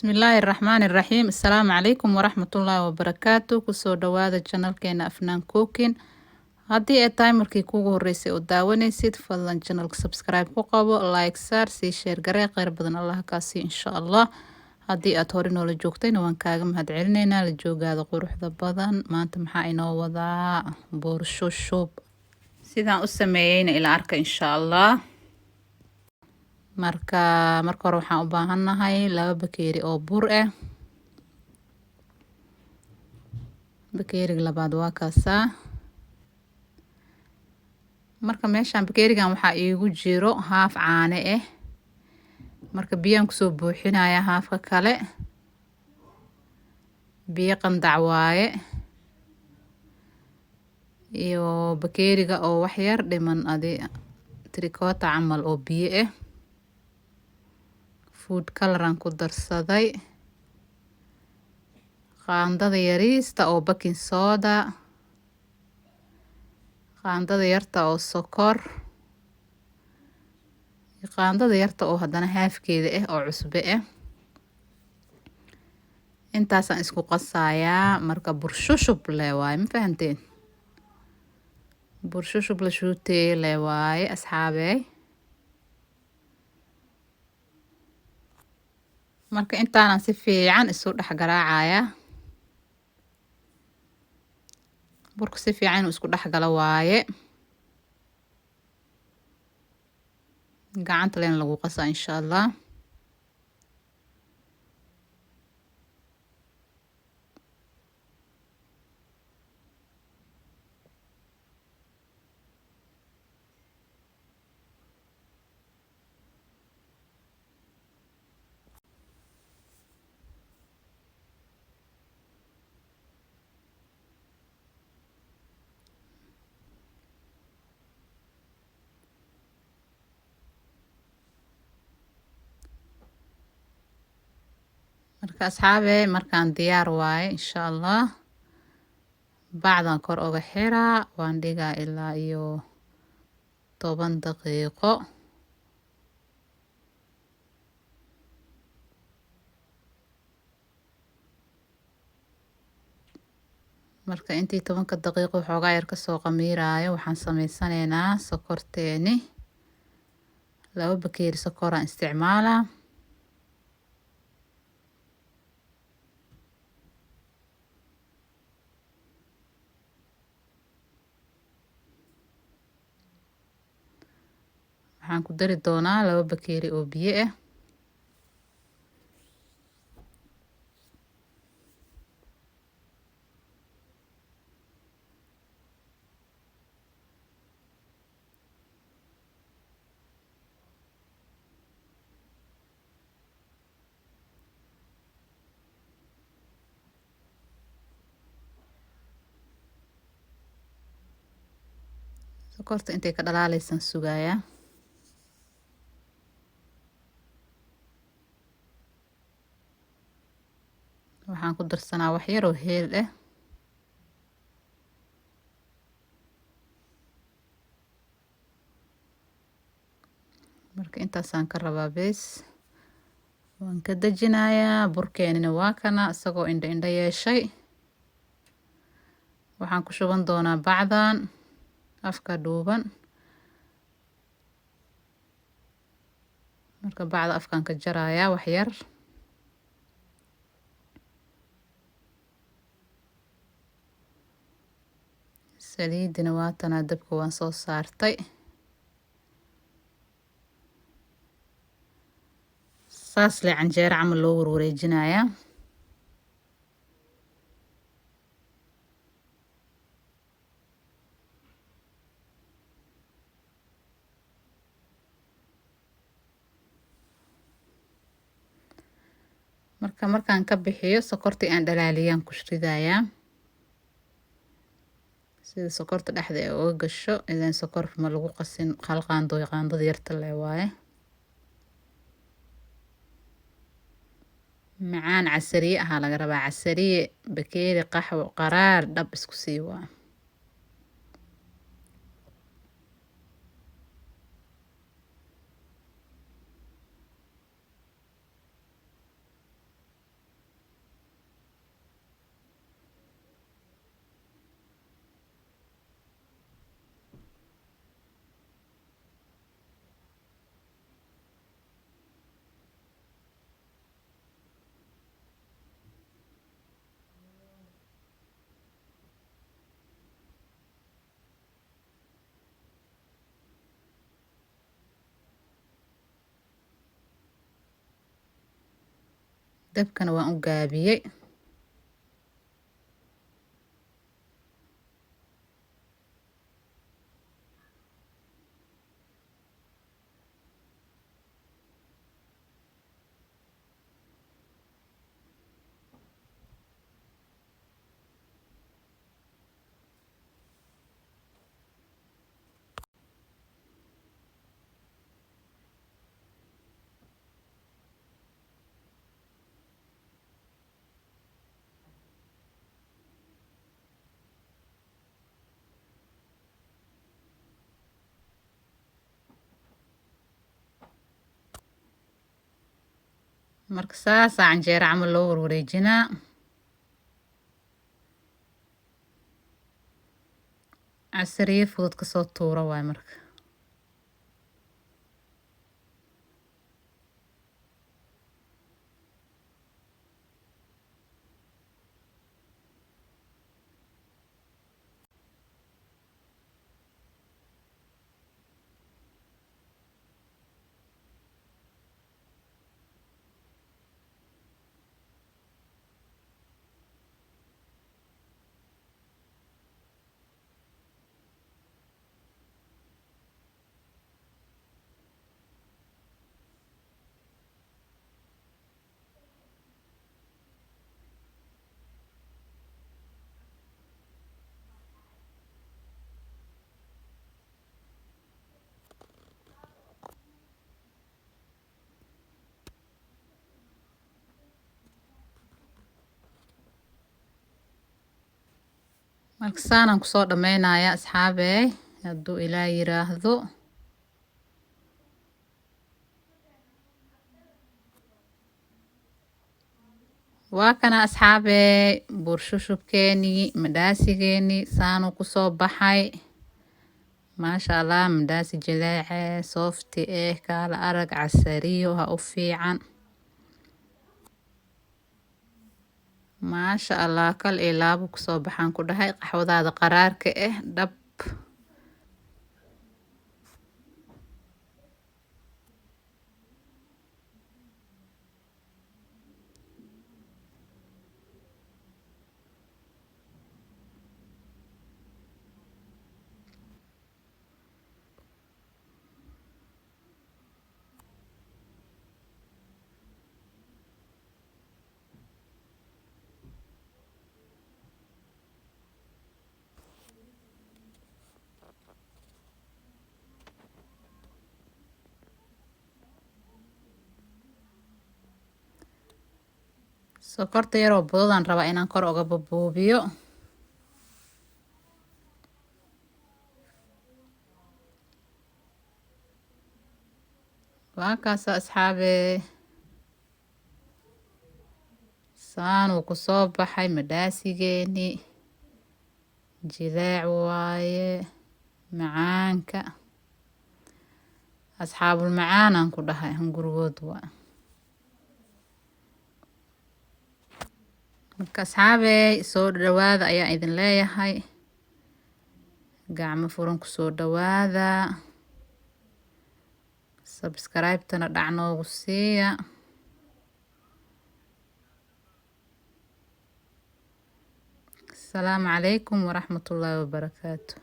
Bismillaahi Raxmaani Raxiim. Assalaamu calaykum waraxmatullaahi wabarakaatu. Kusoo dhawaada channelkeena Afnaan Cooking. Haddii ay tahay markii kuugu horeysay oo daawanaysid, fadlan channelka subscribe ku qabo, like saar, sii share garee. Kheyr badan Allah kaa siiyo, insha Allah. Haddii aad hore noola joogtayna, waan kaaga mahadcelinaynaa la joogaada quruxda badan. Maanta maxaa inoo wadaa? Boorsho shub. Sidaan u sameeyeyna ila arka, insha Allah. Marka marka hore waxaan u baahannahay 2 bakeeri oo bur ah. Bakeeriga labaad waa kaasaa. Marka meeshaan bakeerigan waxaa iigu jiro haaf caane ah. Marka biyaan kusoo buuxinaya haafka kale, biyo qandac waaye, iyo bakeeriga oo wax yar dhiman, adi tricota camal oo biyo ah. Food color-an ku darsaday, qaandada yariista oo baking soda, qaandada yarta oo sokor, qaandada yarta oo haddana haafkeeda ah oo cusbe ah. Intaasaan isku qasayaa. Marka burshushub le waaye, ma fahanteen? Burshushub la shuuteeye le waaye, asxaabey. Marka intaanan si fiican isu dhex garaacayaa. Burka si fiican inuu isku dhex galo waaye. Gacanta leen lagu qasaa, insha Allah. Marka asxaabe, markaan diyaar waaye, insha Allah. Bacdan kor oga xiraa, waan dhigaa ilaa iyo 10 daqiiqo. Marka intii 10-ka daqiiqo xoogaa yar kasoo qamiiraayo, waxaan sameysanaynaa sokorteeni. 2 bakeeri sokoraan isticmaalaa. Waxaan ku dari doonaa 2 bakeeri oo biyo ah. Sokorta intay ka dhalaaleysan sugayaa. Waxaan ku darsanaa wax yar oo heel ah. Marka intaasaan ka rabaa bees, waan ka dejinayaa. Burkeenina waa kana, isagoo indho indho yeeshay. Waxaan ku shuban doonaa bacdan afka dhuuban. Marka bacda afkaan ka jarayaa wax yar. Saliidina waatanaa, dabka waan soo saartay. Saas le canjeero camal loo warwareejinayaa. Marka markaan ka bixiyo, sokortii aan dhalaaliyaan ku ridayaa, sida sokorta dhexda ay uga gasho. Idan sokor ma lagu qasin, hal qaando iyo qaandada yarta le waaye. Macaan casariye ahaa laga rabaa, casariye bakeeri qaxwo qaraar dhab isku sii waa. Dabkana waan u gaabiyey. Marka saasaa canjeero camal loo warwareejinaa. Casariye fudud kasoo tuura waay marka. Marka saanaan kusoo dhammeynaya, asxaabey, hadduu Ilaah yiraahdo. Waa kana, asxaabey, burshushubkeenii, madhaasigeeni saanuu kusoo baxay. Maasha Allah, madhaasi jileece, soft eh, kaala arag, casariyo ha u fiican. Maasha Allah, kal iyo laabo kusoo baxaan ku dhahay. Qaxwadaada qaraarka ah dhab. Sokorta yaroo budadaan rabaa inaan kor uga bubuubiyo. Waa kaasa, asxaabe, saanuu kusoo baxay madhaasigeeni. Jileec waaye, macaanka asxaabul macaanaan ku dhahay, hungurigood waa. Marka asxaabey, soo dhawaada ayaa idin leeyahay, gacmo furan kusoo dhawaada, subscribe-tana dhac noogu siiya. Asalaamu calaykum waraxmatullaahi wabarakaatu.